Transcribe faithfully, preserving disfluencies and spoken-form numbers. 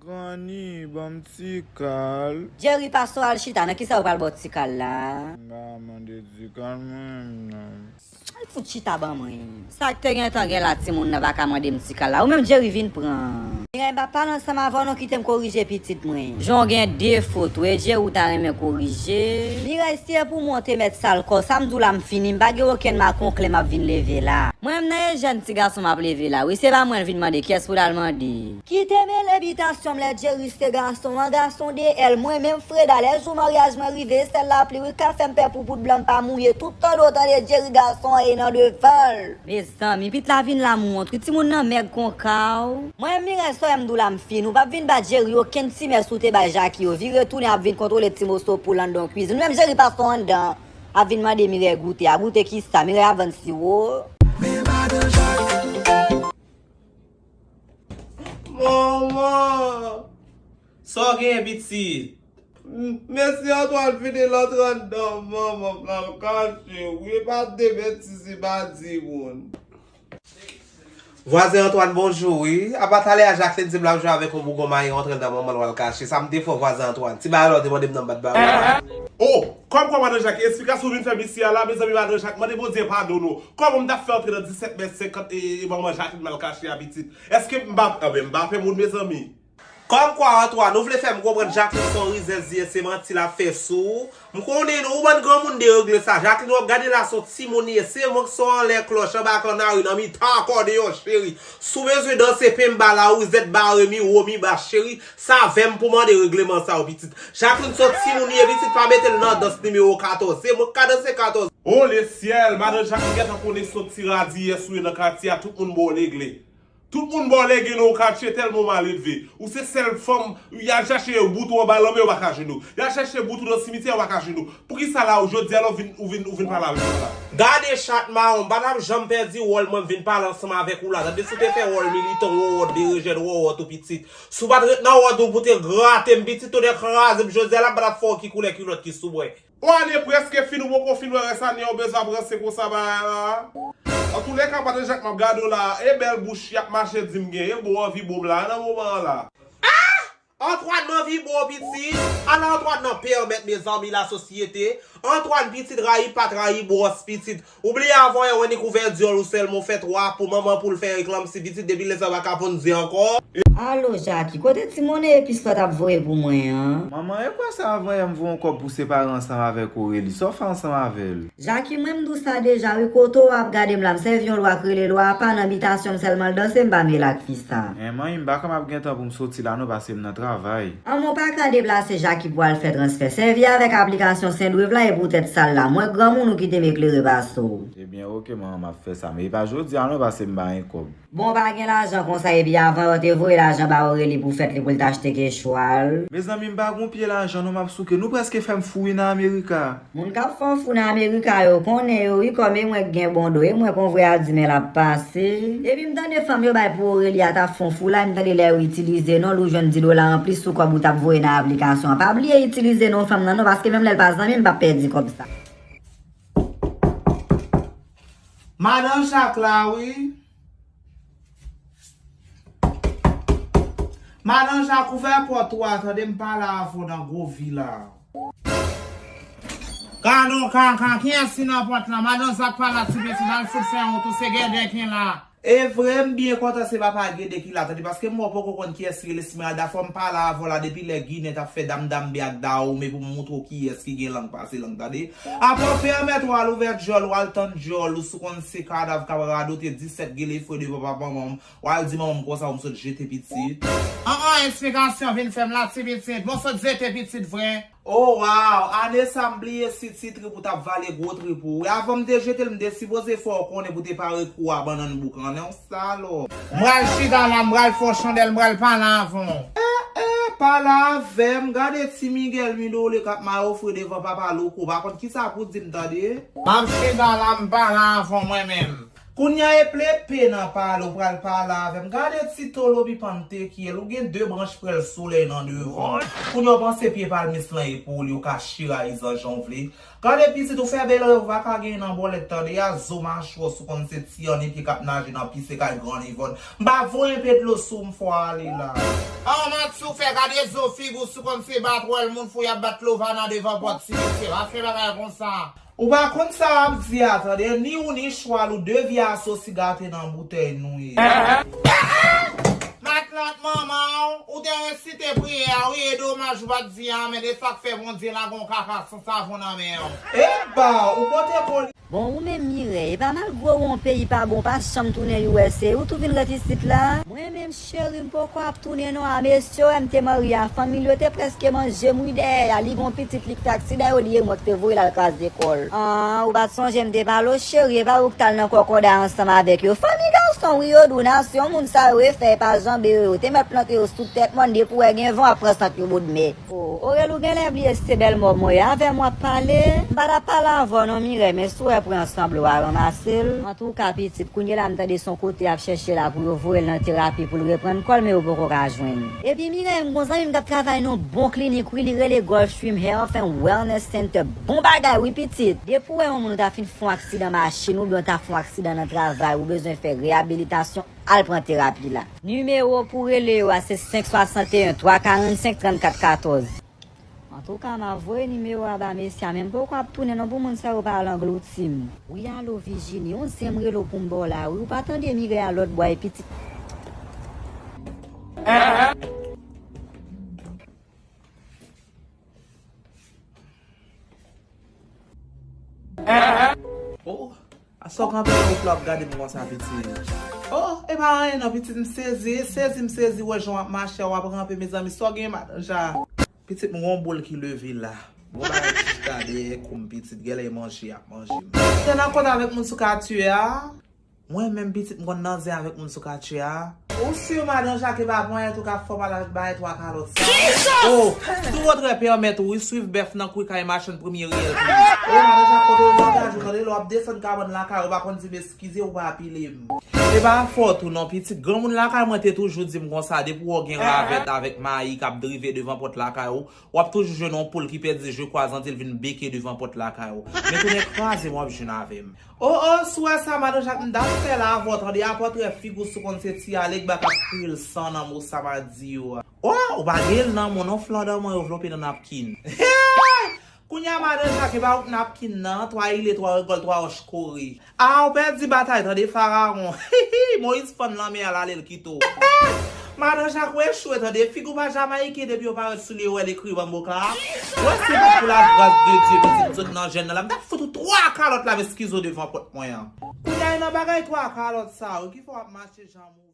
Granny, ban m ti kal. Jerry, pase w al chita, nan kisa yo pral ba w ti kal la? M pa mande ti kal mwen menm non. Al fout chita ban mwen. Sa k te gentan gen la timoun nan pa ka mande m ti kal la. Ou menm Jerry vin pran. Miray, m pa pale ansanm avè w non, kite m korije pitit mwen. Jan w gen defo tou, e Jerry ou ta renmen korije. Miray, si e pou mwen w te mèt sal kò, sa m di w la m fini, m pa gen okenn makonklen m ap vin leve la. Mwen menm nan e jèn ti gason m ap leve la wi, se pa mwen l vin mande, kiyès pou l al mande? Kite mele bitasyon m lè Jerry se gason an, gason de èl. Mwen menm Freda, lè jou maryaj mwen rive, e sèl lapli wi k ap fè m pè pou bout blan m pa mouye. Tout tande w tande Jerry gason an e nan devan l. Mezanmi, pit la vin la m wont wi, timoun nan mèg kon kaw. Mwen menm Miray, sa w wè m di w la m fin, ou p ap vin ba Jerry okenn ti mès ou te bay Jackie yo, vire tounen ap vin kontwole ti moso poul anndan kwizin. Ou menm Jerry pase w anndan ap vin mande Miray goute, a goute kisa? Miray ap vann siwo. Manman! Sa w genyen pitit? Mesye Antoine vini l antre anndan manman m l al kache wi, e pa de betiz li pa di moun. Vwazen Antoine bonjou wi. Apa talè a Jacqueline di m l ap jwe avèk yon bougon mayi rantre anndan manman l w al kache. Sa m te fè w vwazen Antoine. Ti bagay la w te mande m nan m pa t ba ou a. Oh! Kòmkwa madan Jacques, esplikasyon w vin fè m isi a la, mezanmi madan Jacques, mande Bondye padone w. Kòman m t ap fè antre nan disèt mèt senkant e, e, e manman Jacqueline m al kache a pitit? Èske m pa, anben m pa fè moun mezanmi? Kòmkwa Antoine, ou vle fè m konprann Jacqueline se yon rizèz li ye, se manti l ap fè sou ou? M konnen non, ou bann granmoun deregle sa. Jacqueline w ap gade la se yon timoun li ye, se mwen k se yon anlè klòch, anba kannari, nan mitan akòdeyon cheri. Si w bezwen danse penba la, ou zèt bare mi wo mi ba cheri, se avè m pou mande regleman sa yo pitit. Jacqueline se yon timoun li ye pitit, pa mete l nan dans nimewo katòz, se mwen k ka danse katòz. O lesyèl, madan Jacqueline gentan konnen se yon ti radiyès ou ye nan katye a, tout moun ba w legle. Tout moun ba w lege nan yon katye tèlman w maledve. Ou se sèl fanm, y al chache bout ou anba lanmè, yo pa ka jwenn ou. Y al chache bout ou nan simityè, yo pa ka jwenn ou. Poukisa la, ou, jodi a la, ou vin, ou vin, ou vin pale avè mwen la? Gade chat mawon, m pa t ap janm pèdi wòl mwen, m vin pale ansanm avèk ou la. Tande si w te fè wòl militan, wòwòt, berejèn, wòwòt ou pitit. Si w pa t ret nan wòd ou pou te grate m, pitit, tonè kraze m, jodi a la, m pa t ap fè w ki koulè kilòt ki sou mwen. O ane prèske fin, ou poko fin wè rès ane a, ou bezwen ap ranse konsa bagay la. Antoulèka, madan Jacques, m ap gade w la, e bèl bouch y ap mache di m gen, e bo anvi bo m la, nan moman an la. Ah! Antoine m anvi bo w pitit, ala Antoine nan pèmèt mezanmi lasosyete, Antoine pitit rayi pa t rayi bwòs pitit, ou bliye avan yè w annik ouvè dyòl ou sèlman w fè twa pou manman pou l fè reklam si pitit depi lè sa w pa ka ponn ze ankò. Alo Jackie, kote ti monnen epis la w t ap voye pou mwen an? Manman, e kwè sa avan yè m voye yon kòb pou separe ansanm avèk Aurélie, sa w fè ansanm avè l? Jackie, mwen m di w sa deja wi, kote w ap gade m la, m sèvi yon lwa k rele lwa apa nan bitasyon m sèlman l danse, m pa mele ak fi sa. En manmi, m pa ka m ap gen tan pou m soti la non, paske m nan travay. Anmwe w pa ka deplase Jackie pou w al fè transfè. Sèvi avèk aplikasyon Sendwave la e pou tèt sal la. Mwen granmoun ou kite m eklere pase w. Ebyen oke manman, m ap fè sa, men e pa jodi a non, paske m pa gen kòb. Bon, pa gen lajan konsa, epi avan yo te voye lajan ba Aurélie pou fèt li pou l t achte kechwal. Mezanmi, m pa gon pye lajan non, m ap souke. Nou prèske fè m fou wi nan Amerika. Moun k ap fè w fou nan Amerika yo konnen yo wi, kòm e mwen k gen bon do, e mwen k on vre a di men l ap pase. Epi m tande fanm yo bay pou Aurélie a t ap fè w fou la, m tande lè yo itilize non l ou jwenn di dola anplis sou kòb ou t ap voye nan aplikasyon an. Pa bliye itilize non fanm nan non, paske menm lè l pa zanmi m, m p ap pèdi kòb sa. Madan Jak la wi. Madan Jak, ouvè pòt ou a, tande m pale avè w nan gwo vi la. Gadon kaka, kiyès ki nan pòt la? Madan Jak pa la, ti pitit, al fout fè yon tou, se Gèdè ki la. E vre, m byen kontan se papa Gede ki la, tande, paske m wè w poko konn kiyès ki rele Esmeralda. Fò m pale avè w la depi lè Ginen t ap fè damdambe ak Dawome pou m moutre w kiyès ki gen lang pase lang, tande. Apre w pèmèt w al ouvè djòl ou, al tann djòl ou, si w konn se kadav k ap radote disèt gele fre devan papa manman m, w al di manman m konsa w m sot jete pitit. An an, esplikasyon vin fè m la, ti pitit. Bon, sot jete pitit vre. Oh wow! Ane sa m bliye si ti trip ou t ap vale gwo trip ou. Wi, avan m te jete l, m te sipoze fè w konnen pou te pare kou a bannann boukannen w, salòp. M pral chita la, m pral fè w chandèl, m pral pale avè w. Eh, eh, pale avè m, gade ti Miguel Midole k ap mayo fre devan papa Louko, pa konn kisa pou di m, tande. M ap chita la, m pale avè w mwen menm. Kounye a e plepe nan pale, ou pral pale avè m. Gade ti tolo pipante ki ye l, ou gen de branch prèl solèy nan devan. Kounye a w panse pye palmis lan e pou ou, li ou ka chirayizan jan w vle. Gade pitit, ou fè bèl rèv, ou pa ka genyen nan bòlèt, tande, a zo machwè w, si w konn se ti Anne pye k ap naje nan pise kay Grann Ivòn. M pa voye enpe dlo sou w, m fè w ale la. Ah, Si w fè gade zo figi w, si w konn se batwèl moun fou y ap bat Lovana devan pòt ti mesye. Pa fè bagay konsa. Ou pa konn sa w ap di a, tande. Ni ou ni chwal ou de vye asosi gate nan boutèy nou ye. Matlant manman w, ou te resite priyè a, wi, e domaj ou pa t di amèn, e sa k fè Bondye lage yon kaka san savon nan men w. Eba, ou pote kòl. Bon, ou menm Mirèy, e pa malgre w yon peyi pa bon, w pa janm tounen U S A, ou tou vin ret isit la? Mwen menm cheri, m poko ap tounen non, a mesye w, m te marye a fanmi l, yo te prèske manje m wi dèyè a, li gon pitit li k fè aksidan, yo di e mwen k te voye l al kraze kò l. An, ou pa t sonje m te pale w cheri, e pa ou k t al nan kòkòday ansanm avèk yo? Fanmi gason wi yo di w, nasyon moun sa yo e fè, e pa janbe yo, yo te mèt plante yo sou tèt mòn, depi w wè gen van w ap pran sant yon bout mè. O, Orel, ou genlè bliye se bèlmò mwen ye avè m w ap pale. M pa t ap pale avè w non Mirèy, men si w wè pran sanble w a ranmase l. Antouka pitit, kounye la m tande se yon kote y ap chèche la pou yo voye l nan terapi pou l reprann kò l, men yo poko ka jwenn li. Epi Mirèy, m gon zanmi m k ap travay nan yon bon klinik wi, li rele Gulfstream Health and Wellness Center. Bon bagay wi pitit. Depi w wè yon moun ou ta fin fè yon aksidan machin oubyen w ta fè yon aksidan nan travay, ou bezwen fè reyabilitasyon, al pran terapi la. Nimewo pou rele yo a se senk swasanteyen, twa karannsenk, trannkat katòz. Antouka, m ap voye nimewo a ba mesye a, men m poko ap tounen non pou moun sa yo pa al anglouti m. Wi, alo, Vijini, yon zen m rele w pou m ba w la, wi, ou pa tande Mirèy a lòt bò a, e pitit. Oh, asa w kanpe nan wout la w ap gade m konsa, pitit? Oh, e pa anyen non, pitit, m sezi, e sezi m sezi wè jan w ap mache a, w ap ranpe, mezanmi, sa w gen, madan Ja? Pitit, m gon boul ki leve la. Gon bagay ki chita dèyè kou m, pitit, genlè e manje y ap manje m. Se nan kont avèk moun sou katye a? Mwen menm pitit m konn nan zen avèk moun sou katye a. Ou si madan Jake pa ponyèt ou k ap fè w pale avèk bagay twa kalòt sa? Oh, si w trè pèmèt ou wi swiv bèf nan kwi kay machann premye riyèl pliz. Oh, madan Jake kote w nan kay ou tande lè w ap desann kabann lakay ou pa konn di m eskize ou pa pile m. E pa fòt ou non pitit, granmoun lakay mwen te toujou di m konsa depi w wè w gen ravèt avèk mayi k ap drive devan pòt lakay ou, w ap toujou jwenn yon poul ki pèdi je kwaze antil vin beke devan pòt lakay ou. Men tounen kraze m w ap jwenn avè m. Oh, oh, si w wè sa, madan Jak, m t ap fè la avè w, tande, a pòtrè figi w si w konn se ti Alegba k ap kriye l san nan mo sa m a di yo a. Oh, ou pa gen l nan men w non, flandan mwen yo vlope nan napkin. Kounye a, madan Jak, e pa ou k napkin nan, twa ile, twa rigòl, twa wòch kore. A, ou pèdi batay, tande, farawon. Moyiz fann lanmè a, l ale, l kite w. Madan Jak, ou echwe, tande, figi w pa jamayiken depi yo parèt sou li, yo wè l ekri banboka a. Wè, se pa pou lagras de Dye, pitit, m sot nan jèn nan la, m t ap fout ou twa kalòt la, m eskize w devan pòt mwen an. Kounye a, e nan bagay twa kalòt sa yo, ki fè w ap mache jan mou.